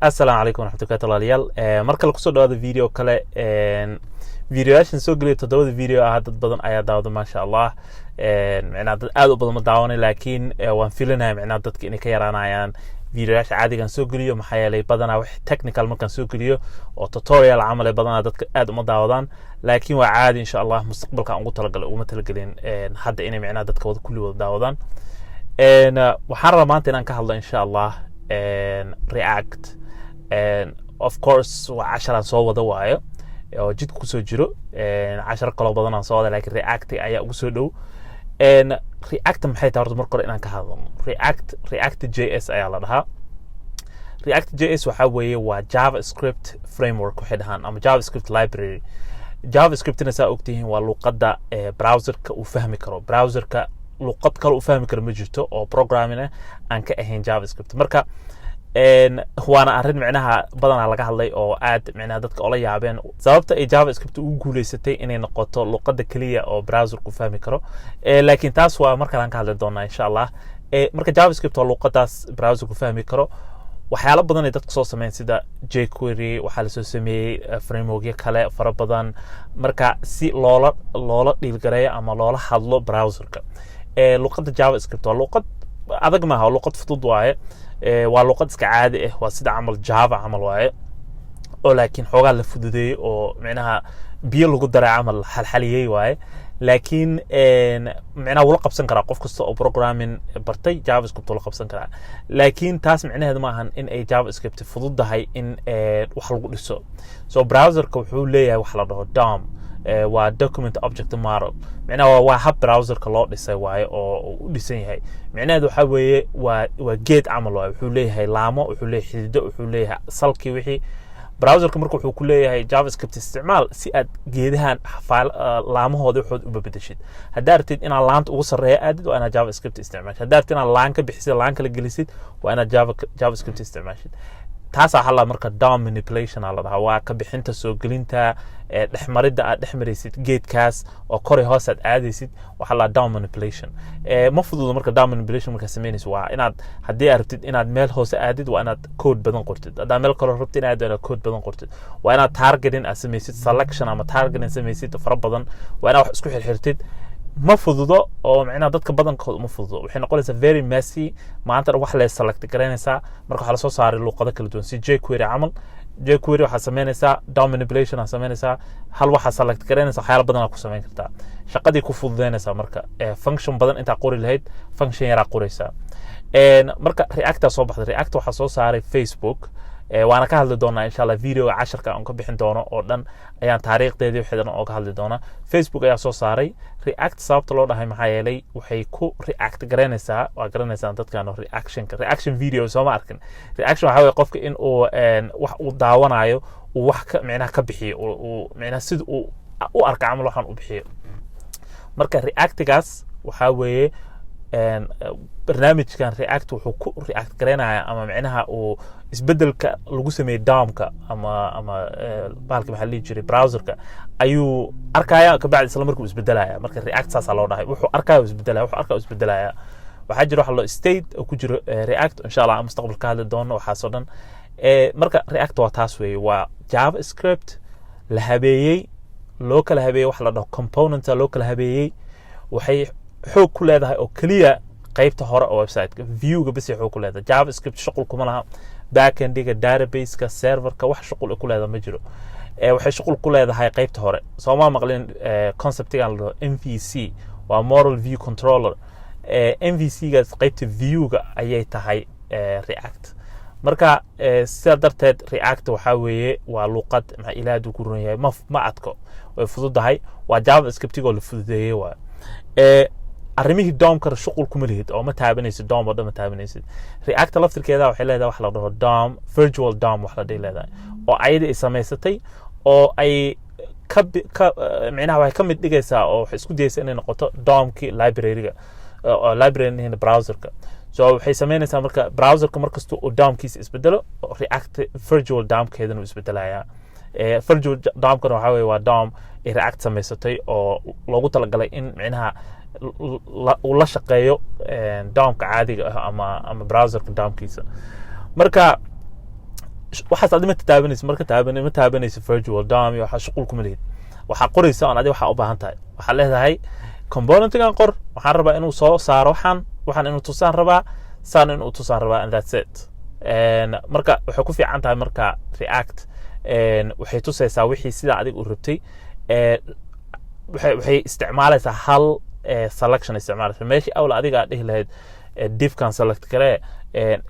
Asalaamu calaykum waraxmatullahi, walaalayaal. Mar kale kusoo dhawaada video kale. Videoyaashan soo geliya, toddobada video ah, dad badan ayaa daawada, maasha Allah. Micnaha dad aad u badan ma daawanay, laakiin waan filinaya micnaha dadka inay ka yaraanayaan videoyaasha caadigan soo geliyo, maxaa yeelay badanaa wax technical markaan soo geliyo oo tutorial camal ee badanaa dadka aad uma daawadaan. Laakiin waa caadi, insha Allah mustaqbalka aan ugu talagalay, uguma talagelin hadda inay micnaha dadka wada kulli wada daawadaan. Waxaan rabaa maanta inaan ka hadlo, insha Allah, React. Of course waa casharaan soo wada waayo oo jidka kusoo jiro. Casharo kaloo badan aan soo wada, laakiin React ayaa ugu soo dhow. React maxay tahay? Horta marka hore inaan ka hadalno React. React JS ayaa la dhahaa. React JS waxaa weeye waa JavaScript framework waxay dhahaan, ama JavaScript library. JavaScriptna saa ogtihiin waa luqadda browserka uu fahmi karo. Browserka luqad kale uu fahmi karo ma jirto oo programming ah aan ka ahayn JavaScript. Marka waana arrin micnaha badanaa laga hadlay oo aad micnaha dadka ola yaabeen sababta ay JavaScript ugu guuleysatay inay noqoto luqadda keliya oo browserku fahmi karo. Laakiin taas waa markalaan ka hadli doonaa, insha Allah. Marka JavaScript waa luqadaas browserku fahmi karo. Waxyaalo badan ay dadku soo sameeyeen sida jQuery, waxaa lasoo sameeyey frameworkyo kale fara badan, marka si loola dhiilgareeyo ama loola hadlo browserka. Luqadda JavaScript waa luqad adag maaha, waa luqad fudud waaye. Waa luqad iska caadi ah, waa sida camal Java camal waaye, oo laakiin xoogaa la fududeeyey oo micnaha biyo lagu daray camal xalxaliyey waaye. Laakiin micnaha wula qabsan karaa qof kasta oo programming bartay, JavaScript wula qabsan karaa. Laakiin taas micnaheedu ma ahan in ay JavaScript fududahay in wax lagu dhiso. So browserka wuxuu leeyahay wax la dhaho DOM, waa document object model. Micnaha waa hab browserka loo dhisay waaye oo u dhisan yahay. Micnaheedu waxaa weeye waa geed camal waaye, wuxuu leeyahay laamo, wuxuu leeyahay xidido, wuxuu leeyahay salkii wixii. Browserka marka wuxuu ku leeyahay JavaScript isticmaal si aad geedahan laamahooda waxood u bedeshid. Haddaa rabtid inaad laanta ugu sarreeya aadid, waa inaad JavaScript isticmaashid. Haddaa rabtid inaad laan ka bixisid, laan kala gelisid, waa inaad JavaScript isticmaashid. Taasaa waxaa la marka DOM manipulation aa la dhahaa, waa ka bixinta, soo gelinta, dhexmaridda aad dhex maraysid geedkaas oo kor hoos aad aadaysid, waxaa la DOM manipulation. Ma fududo marka DOM manipulation markaa samaynayso. Waa inaad haddii aad rabtid inaad meel hoose aadid, waa inaad code badan qortid. Haddaa meel kaloo rabtid inaad, inaad code badan qortid. Waa inaad targeting aad samaysid, selection ama targeting samaysid fara badan. Waa inaad wax isku xirxirtid. Ma fududo oo micnaha dadka badankooda uma fududo, waxay noqonaysaa very messy. Maanta dhan wax lee select garaynaysaa. Marka waxaa lasoo saaray luuqado kala duwan si jQuery camal. jQuery waxaad samaynaysaa DOM manipulation aad samaynaysaa, hal waxaa select garaynaysaa, waxyaala badan aad ku samayn kartaa, shaqadii ku fududeynaysaa. Marka function badan intaa qori lahayd, function yaraa qoraysaa. Marka Reacta soo baxday. React waxaa soo saaray Facebook. Waana ka hadli doonaa, insha Allah, videoga casharka aan ka bixin doono oo dhan ayaan taariikhdeedii wixii dhan ooga hadli doonaa. Facebook ayaa soo saaray React. Sababta loo dhahay maxaa yeelay waxay ku react garaynaysaa, waa garanaysaan dadkan reactionka, reaction video sooma arkin? Reaction waxaa weye qofka in uu wax uu daawanayo uu wax ka micnaha ka bixiyo, uu micnaha sida uu u arka camal waxaan u bixiyo. Marka reactigaas waxaa weeye barnaamijkan React wuxuu ku react garaynaya ama micnaha uu isbedelka lagu sameeyey DOMka ama bahalka maxaa la dhihi jiray, browserka ayuu arkaya, kabacdi isla markuu isbedelaya. Marka React saasaa loo dhahay, wuxuu arkaya uu isbedelaya, wuxuu arkaya uu isbedelaya. Waxaa jira waxa loo state oo ku jiro React, insha Allah aan mustaqbalka ka hadli doono waxaasoo dhan. Marka React waa taas weeye, waa JavaScript la habeeyey, loo kala habeeyey waxa la dhaho componenta loo kala habeeyey. Waxay xoog ku leedahay oo keliya qaybta hore oo website-ka, viewga bas ay xoog ku leedahay. JavaScript shuqul kuma laha backendiga, database-ka, serverka, wax shuqul ay ku leedahay ma jiro. Waxay shuqul ku leedahay qaybta hore. Sooma maqlin conceptigan la dhaho MVC? Waa model view controller. MVC gaas qaybta viewga ayay tahay React. Marka sidaa darteed React waxaa weeye waa luqad maxaa ilaah hadduu ku run yahay ma adko, way fududahay, waa JavaScriptigoo la fududeeyey. Waa arrimihii DOMkana shuqul kuma lihid oo ma taabanaysid, DOM oo dhan ma taabanaysid. React laftirkeeda waxay leedahay wax la dhaho DOM, virtual DOM wax la dhihi leedahay, oo ayada ay samaysatay oo ay ka micnaha waxay ka mid dhigaysaa oo waxay isku dayaysaa inay noqoto DOMkii library-ga oo library browserka. So waxay samaynaysaa marka browserka markasta uu DOMkiisa isbedelo, React virtual DOMkeedana uu isbedelayaa. Virtual DOMkana waxaa weye waa DOM ay React samaysatay oo loogu talagalay in micnaha uu la shaqeeyo DOMka caadiga ah ama browserka DOMkiisa. Marka Waxaas adi ma taabanaysa. Marka taaban ma taabanaysa virtual DOM iyo waxaa shuqul kuma lihid. Waxaa qoraysa oon adi waxaa u baahan tahay. Waxaa leedahay componentigan qor, waxaan rabaa inuu soo saaro waxaan inuu tusaan rabaa, saan inuu tusaan rabaa, and that's it. Marka waxay ku fiican tahay marka React waxay tusaysaa wixii sidaa adiga u rabtay. Waxay isticmaalaysaa hal selection isticmaalaysaa meeshii awla adiga aad dhihi lahayd divkan select garee,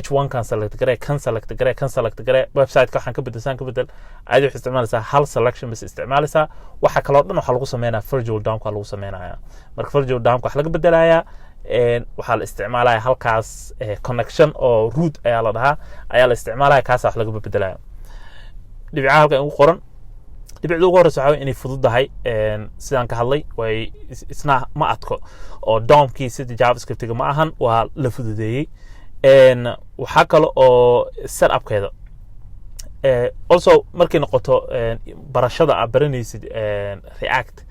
h1 kan select garee, kan select garee, kan select garee, website-ka waxaan ka bedel, saan ka bedel. Ayada waxay isticmaalaysaa hal selection bas isticmaalaysaa. Waxa kaloo dhan waxaa lagu sameynaya virtual DOM-ka lagu sameynaya. Marka virtual DOM-ka wax laga bedelayaa, waxaa la isticmaalaya halkaas connection oo root ayaa la dhahaa ayaa la isticmaalaya, kaasa wax laga bedelaya. Dhibcaha halkan ugu qoran, dhibicda ugu horeysa waxaa weeye inay fududahay. Sidaan ka hadlay way isna ma adko oo DOM-kii sida JavaScript-iga ma ahan, waa la fududeeyey. Waxaa kale oo setupkeeda also markay noqoto barashada aad baranaysid React,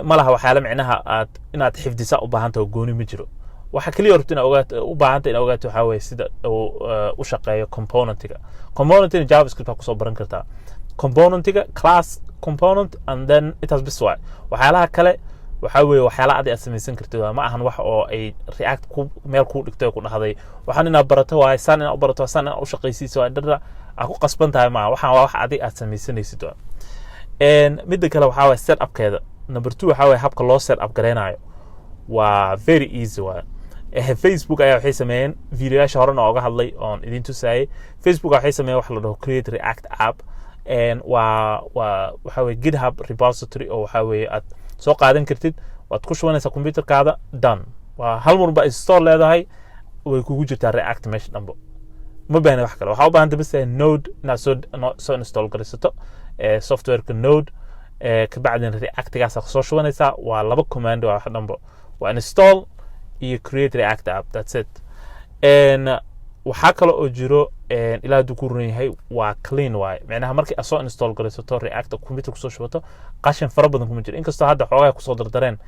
ma laha waxyaala micnaha aad inaad xifdisa u baahan tahay oo gooni ma jiro. Waxa keliya rabto inaad ogaato, u baahanta inaad ogaato, waxaa weeye sida uu u shaqeeyo componentiga. Componentina JavaScript aa kusoo baran kartaa, componentiga class component, and then intaas bis waay. Waxyaalaha kale waxaa weeye waxyaala adi aad samaysan kartid waay. Ma ahan wax oo ay React ku meel kuu dhigtay oo ku dhahday waxaan inaad barato waay, saan inaad u barato, saan inaad u shaqaysiiso waay, dhada aad ku qasban tahay maaha. Waxaan waa wax adig aad samaysanaysid waay. Midda kale waxaa waye setupkeeda. Number two waxaa waye habka loo set up gareynayo waa very easy waay. Facebook ayaa waxay sameeyeen, videoyaasha horena ooga hadlay oon idin tusaayay, Facebook waxay sameeyeen wax la dhaho Create React App. Waa waxa weye GitHub repository oo waxa weye aad soo qaadan kartid, waad ku shubanaysaa computerkaada, done. Waa hal mar ba install leedahay, way kugu jirtaa React meesha dhanbo. Ma baahna wax kale. Waxaa u baahanta bas Node inaad soo install garaysato, softwareka Node, kabacdina Reactigaasa soo shubanaysaa. Waa laba command, waa wax dhanbo, waa install iyo Create React App, that's it. Waxaa kale oo jiro, ilaa hadduu ku run yahay, waa clean waaye. Micnaha markii aad soo install garaysato React, computer kusoo shubato, qashin fara badan kuma jiro, inkastoo hadda xoogaa kusoo dardareen,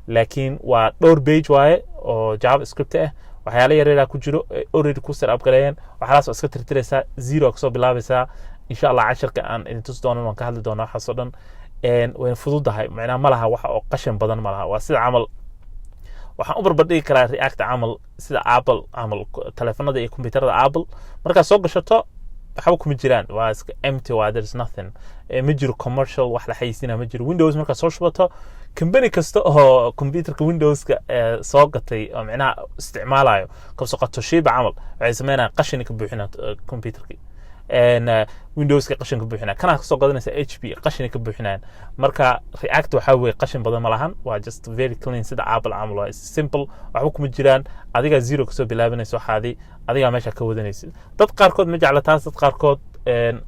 laakiin waa dhowr page waaye oo JavaScript ah. Waxyaala yaryara ku jiro already ku set up gareeyeen, waxyaalahaas waa iska tirtiraysaa, zero kasoo bilaabaysaa. Insha Allah casharka aan idin tusi doonan waan ka hadli doonaa waxaas oo dhan. Wayna fududahay, macnaha ma laha wax oo qashin badan ma laha. Waa sida camal, waxaan u barbardhigi karaa React camal sida Apple camal, taleefanada iyo computerada Apple. Markaad soo gashato waxba kuma jiraan, waa iska empty, waa there is nothing. Ma jiro commercial wax la xayeysiina ma jiro. Windows markaad soo shubato, company kasta oo computerka Windowska soo gatay oo micnaha isticmaalayo, kasoo qato Toshiba camal, waxay sameynayaan qashin ka buuxinaa computerkii, Windowska qashin ka buuxinaya. Kanaa kasoo gadanaysa HP, qashin ka buuxinayaan. Marka React waxaa weye qashin badan ma lahan, waa just very clean, sida Apple camal, waa simple, waxba kuma jiraan. Adigaa zero kasoo bilaabanaysa waxaadii, adigaa meesha ka wadanaysid. Dad qaarkood ma jecla taas, dad qaarkood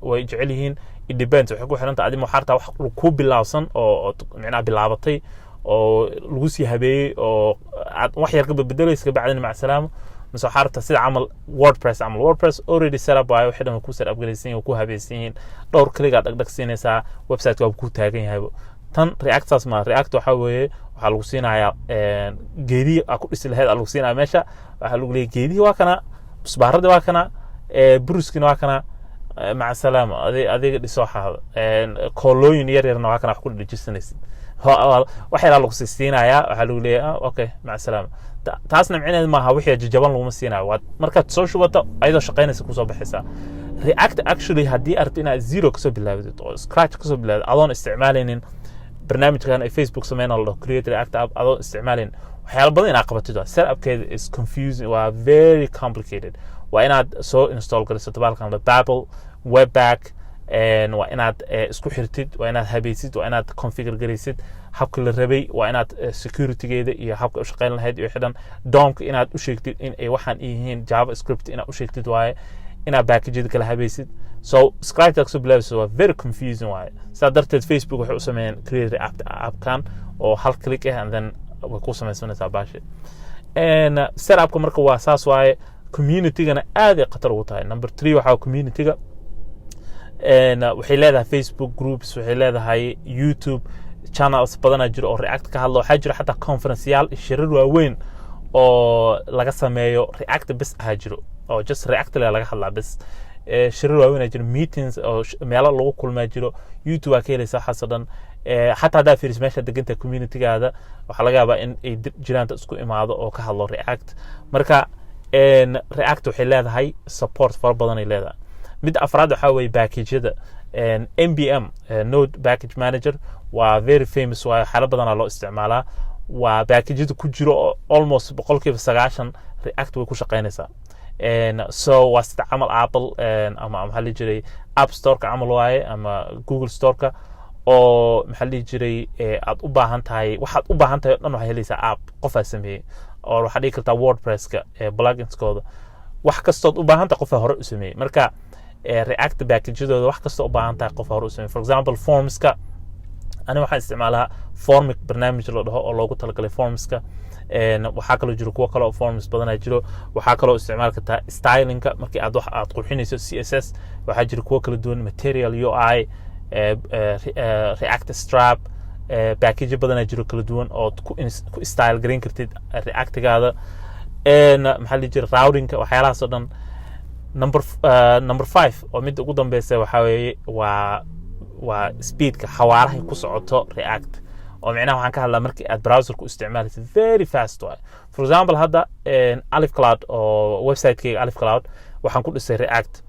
way jecel yihiin. It depends, waxay ku xiran tahay adima waxaa rabtaa wax ku bilaabsan oo micnaha bilaabatay oo lagu sii habeeyey oo aad wax yar ka bedbedelaysa, kabacdina macsalaamo, mise waxaa rabtaa sida camal WordPress camal. WordPress already set up waayo, wixii dhan ku set up galaysan yihiin, ku habaysan yihiin, dhowr kligaa dhagdhag siinaysaa, website waa ku taagan yahayba. Tan React saas ma. React waxaa weeye waxaa lagu siinayaa geedihii aa ku dhisi lahayd aa lagu siinaya meesha. Waxaa lagu leeyahay geedihii waa kana, musbaaradii waa kana, buruskina waa kana, maca salaama, adiga dhiso waxaada. Koolooyin yar yarna waa kana, wax ku dhejisanaysid, wax yaraa lagu sii siinayaa. Waxaa lagu leeyahay okay, maca salaama. Taasna micnaheed maaha wixii jajaban laguma siinayo. Waad markaad soo shubato ayadoo shaqaynaysa kusoo baxaysaa React. Actually, haddii aragto inaad zero kasoo bilaawdid oo scratch kasoo bilaawdid, adoon isticmaalaynin barnaamijkan ay Facebook sameyn la dhaho Create React App, adoon isticmaalaynin, waxyaalo badan inaad qabatid waa setupkeeda is confusing, waa very complicated. Waa inaad soo install garaysato bahalkan la Babel, Webpack, waa inaad isku xirtid, waa inaad habaysid, waa inaad configure garaysid habka la rabay, waa inaad securitygeeda iyo habka u shaqayn lahayd iyo xidhan DOM-ka inaad u sheegtid in ay waxaan yihiin JavaScript inaad u sheegtid waaye, inaad packageda kala habaysid. So scratch kasoo bilaabayso waa very confusing waaye. Saa darteed Facebook waxay u sameeyeen Create React Appkan oo hal click ah, and then way ku samaysanaysaa baashi. Setupka marka waa saas waaye. Communitygana aad ay khatar ugu tahay. Number three waxaa communityga. Waxay leedahay Facebook groups, waxay leedahay YouTube channels badanaa jiro oo React ka hadla. Waxaa jiro xataa conferenceyaal, shirar waaweyn oo laga sameeyo React bes ahaa jiro, oo just React le laga hadlaa bes. Shirar waaweyn aa jiro, meetings oo meelo lagu kulmaa jiro. YouTube aa ka helaysa waxaas oo dhan. Xataa haddaa fiiriso meesha deganta, communitygaada, waxaa laga yaabaa in ay jiraan dad isku imaado oo ka hadlo React. Marka React waxay leedahay support fara badan ay leedahay. Midda afraad waxaa weeye package-yada. NPM, Node Package Manager, waa very famous, waa waxyaalo badanaa loo isticmaalaa. Waa package-yada ku jiro oo almost 90% React way ku shaqeynaysaa. So waa sida camal Apple ama maxaa la dhihi jiray, App Storeka camal waaye ama Google Storeka, oo maxaa la dhihi jiray, aad u baahan tahay, waxaad u baahan tahay oo dhan waxaad helaysaa app qofaa sameeyey, oo waxaad dhigi kartaa WordPresska pluginskooda, wax kastood u baahan tahay qofaa hore u sameeyey. Marka React package-yadooda wax kastoo u baahan tahay qofaa hore u sameeyey. For example, formska, ani waxaan isticmaalaa Formik, barnaamij la dhaho oo loogu talagalay formska. Waxaa kaloo jiro kuwo kale oo forms badanaa jiro. Waxaa kaloo isticmaali kartaa stylingka, markii aad wax aad qurxinayso, CSS. Waxaa jira kuwo kala duwan, Material UI, React Strap, package badanaa jiro kala duwan ood ku style gareyn kartid Reactigaada. Maxaa la dhihi jiray, routingka, waxyaalahaas oo dhan. Number five oo midda ugu dambeysa waxaa weeye waa speedka, xawaarahay ku socoto React, oo micnaha waxaan ka hadlaa markii aad browser ku isticmaalaysa, very fast waay. For example, hadda Alif Cloud oo website-keyga Alif Cloud waxaan ku dhisay React.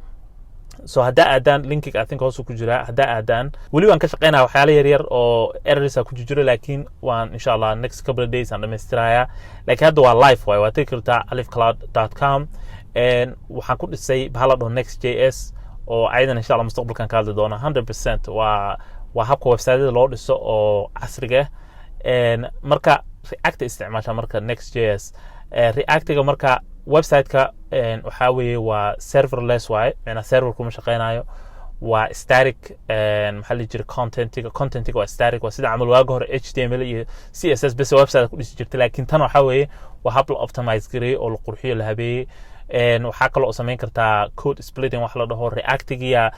So haddaa aadaan linkiga, I think hoosu ku jiraa, haddaa aadaan, weli waan ka shaqeynaya, waxyaala yar yar oo errors ku jiro, laakiin waan insha Allah next couple of days aan dhamaystirayaa. Laakiin hadda waa live waay, waad tegi kartaa alifcloud.com. Waxaan ku dhisay bahal la dhaho Next JS, oo ayadan insha Allah mustaqbalkan ka hadli doona 100%. Waa habka website-yada loo dhiso oo casriga ah. Marka React isticmaasha, marka Next JS Reactiga, marka website-ka waxaa weeye waa serverless waaye, macnaa server kuma shaqeynayo, waa static. Maxaa la jira, contentiga waa static, waa sida camal waaga hore HTML iyo CSS bes website ku dhisi jirtay. Laakiin tan waxaa weeye waa hab la optimize gareeyey oo la qurxiyo, la habeeyey. Waxaa kaloo samayn kartaa code splitting wax la dhaho. Reactigiya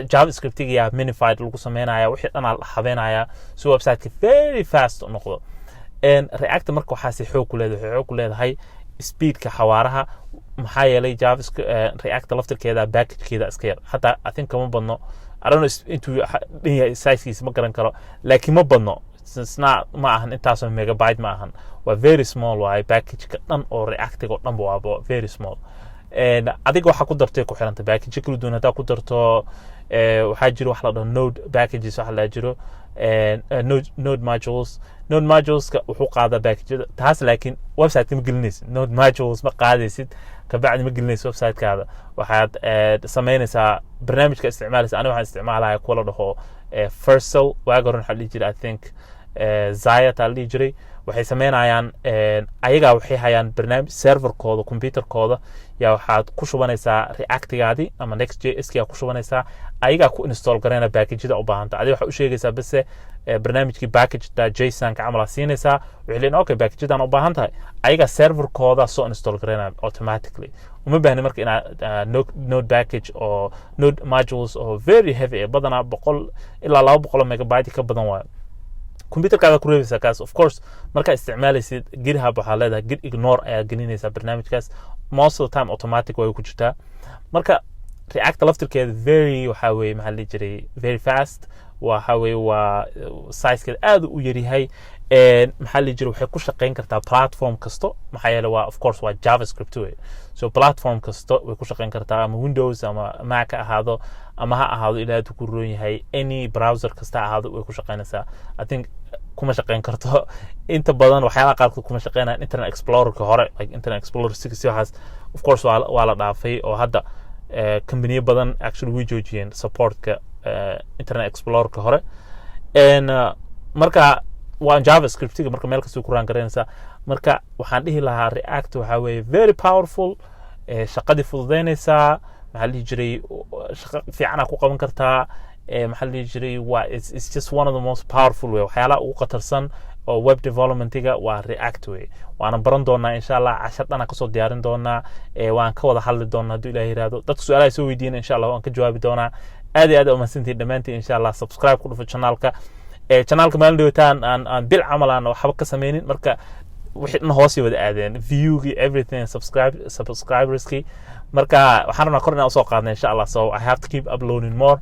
JavaScriptigiya minified lagu sameynaya, wixii dhanaa la habeenaya si website-ka very fast u noqdo. React marka waxaasi xoog ku leedahay, waxay xoog ku leedahay speedka, xawaaraha. Maxaa yeelay JavaScript, React laftirkeeda packagekeeda iska yar, xataa I think kama badno, I don't know intuu dhan yahay, sizekiisa ma garan karo, laakiin ma badno. It's not, ma ahan intaasoo megabyte ma ahan, waa very small waaye. Packageka dhan oo Reactiga oo dhanba waaba very small. Adiga waxaa ku dartay ku xiranta, package kala duwan haddaa ku darto. Waxaa jiro wax la dhaho node packages, waxa la jiro node modules. Node moduleska wuxuu qaadaa packageda taas, laakiin website ma gelinaysid, node modules ma qaadaysid, kabacdi ma gelinaysid websitekaada. Waxaad samaynaysaa barnaamijka isticmaalaysa. Aniga waxaan isticmaalaya kuwa la dhaho Vercel. Waaga hore waxaa la dhihi jiray, I think, Zeit aa la dhihi jiray. Waxay sameynayaan ayagaa, waxay hayaan barnaamij serverkooda, computerkooda yaa waxaad ku shubanaysaa Reactigaadii ama Next JS yaa ku shubanaysaa, ayagaa ku install garayna packageda u baahanta. Adiga waxaa u sheegaysaa bese barnaamijkii package JSON ka camal aa siinaysaa. Waxay leeyihin, "Okay, packagedan u baahan tahay." Ayagaa serverkooda soo install garayna automatically. Uma baahni marka inaad node package oo node modules oo very heavy, badanaa 100 ilaa 200 megabyte ka badan waayo, computerkaada ku reebaysaa kaas. Of course, markaa isticmaalaysid GitHub, waxaa leedahay git ignore ayaa gelinaysaa barnaamijkaas. Most of the time automatic way ku jirtaa. Marka React laftirkeeda very waxaa weeye, maxaa la dhihi jiray, very fast waxa weeye, waa sizekeeda aad u yaryahay. Maxaa la dhihi jiray, waxay ku shaqeyn kartaa platform kasto, maxaa yeele waa, of course, waa JavaScript wey. So platform kasto way ku shaqeyn kartaa, ama Windows ama Mac ha ahaado, ama ha ahaado ilaa ku roon yahay, any browser kasta ha ahaado, way ku shaqeynaysaa. I think kuma shaqeyn karto inta badan, waxyaalaha qaarkood kuma shaqeynayaan Internet Explorerka hore, like Internet Explorer 6, waxaas of course waa la dhaafay, oo hadda companiyo badan actually way joojiyeen supportka Internet Explorerka hore. Marka waa JavaScriptiga, marka meel kasta ku run garaynaysaa. Marka waxaan dhihi lahaa React waxaa weeye very powerful, shaqadii fududeynaysaa, maxaa la dhihi jiray, shaqo fiicana ku qaban kartaa. Maxaa la dhihi jiray, waa it's just one of the most powerful way, waxyaalaha ugu khatarsan oo web developmentiga waa React way. Waana baran doonaa insha Allah, cashar dhana kasoo diyaarin doonaa, waan ka wada hadli doonaa hadduu Ilaah yiraahdo. Dadka su-aalaha soo weydiina insha Allah waan ka jawaabi doonaa. Aad iyo aad umahadsantihin dhammaantiin. Insha Allah subscribe ku dhufo channelka. Channelka maalin dhawitaan aan bil camal aan waxba ka sameynin, marka wixii dhan hoosay wada aadeen, viewgii, everything, subscriberskii. Marka waxaan rabnaa kor inaan usoo qaadna, insha Allah. So I have to keep uploading more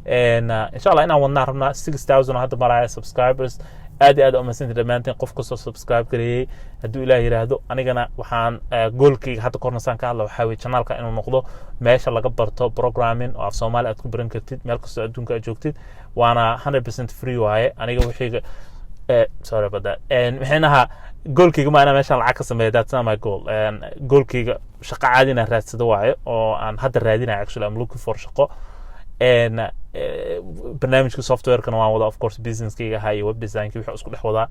and insha Allah inaan wadnaa rabnaa. 6000 oo hadda maraya subscribers. Aad iyo aad umadsanta dhammaanteen qof kastoo subscribe gareeyey. Hadduu Ilaah yiraahdo, anigana waxaan goalkayga hadda korna saan ka hadla waxaa weye channelka inuu noqdo meesha laga barto programming oo af Soomaali aad ku baran kartid meel kastoo adduunka aad joogtid, waana 100% free waaye. Aniga wixiiga, sorry about that, maxaynaha, goalkayga ma inaan meeshaan lacag ka sameeyo. That's not my goal. Goalkayga shaqo caadi inaan raadsado waayo oo aan hadda raadinayo. Actually, I'm looking for shaqo. Barnaamijka softwarekana waan wadaa, of course, businesskayga ahaa iyo web designki wixii isku dhex wadaa.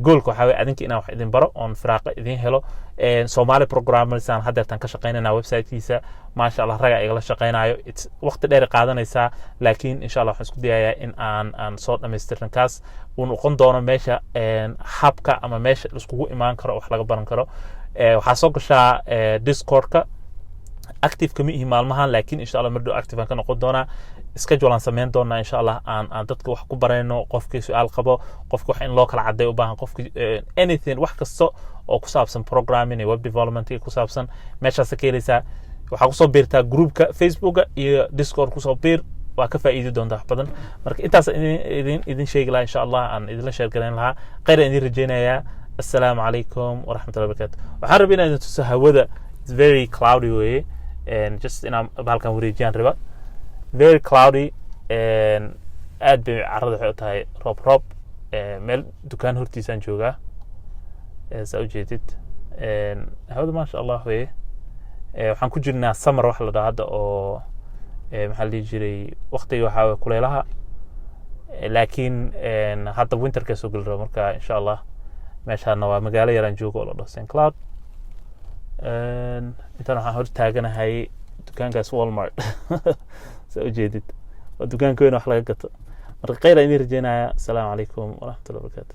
Goalka waxaa weye adinka inaan wax idin baro oon firaaqa idin helo. Somali programmers aan haddeertaan ka shaqaynayna websitekiisa, maasha Allah, raga igala shaqaynayo. It's waqti dheer qaadanaysaa, laakiin insha Allah waxaan isku dayayaa in aan soo dhamaystirna. Kaas uu noqon doono meesha habka ama meesha laiskugu imaan karo, wax laga baran karo. Waxaa soo gashaa Discordka. Active kama ihi maalmahan, laakiin insha Allah mardhow active aan ka noqon doonaa. Schedule aan sameyn doonaa, insha Allah, aan dadka wax ku barayno, qofkii su-aal qabo, qofki wax in loo kala caday u baahan, qofkii anything, wax kasta oo ku saabsan programming iyo web development ku saabsan, meeshaas ka helaysaa. Waxaa kusoo biirtaa groupka Facebooka iyo Discord kusoo biir, waa ka faa'iidi doontaa wax badan. Marka intaas idin sheegi lahaa, insha Allah aan idinla share garayn lahaa. Khayr aan idin rajaynayaa. Assalaamu calaykum waraxmatullahi wabarakatu. Waxaan rabay inaan idin tuso hawada. It's very cloudy weye, and just inaan bahalkan wareejiyaan raba. Very cloudy and aad bay carrada waxay u tahay roob roob. Meel dukaan hortiisaan joogaa, saa ujeedid. Hawada maasha Allah weye. Waxaan ku jirnaa summer waxa la dhaha hadda oo maxaa la dhihi jiray, waqtiga waxaa waye kuleelaha, laakiin hadda winterka soo geli rabo. Marka insha Allah meeshaana waa magaalo yaraan joogo oo la dhaho St Cloud. Intaan waxaan hor taaganahay dukaankaas Walmart, saa ujeedid, waa dukaanka weyn wax laga gato. Marka khayr aan idin rajeynaya. Asalaamu calaykum waraxmatullahi wabarakatu.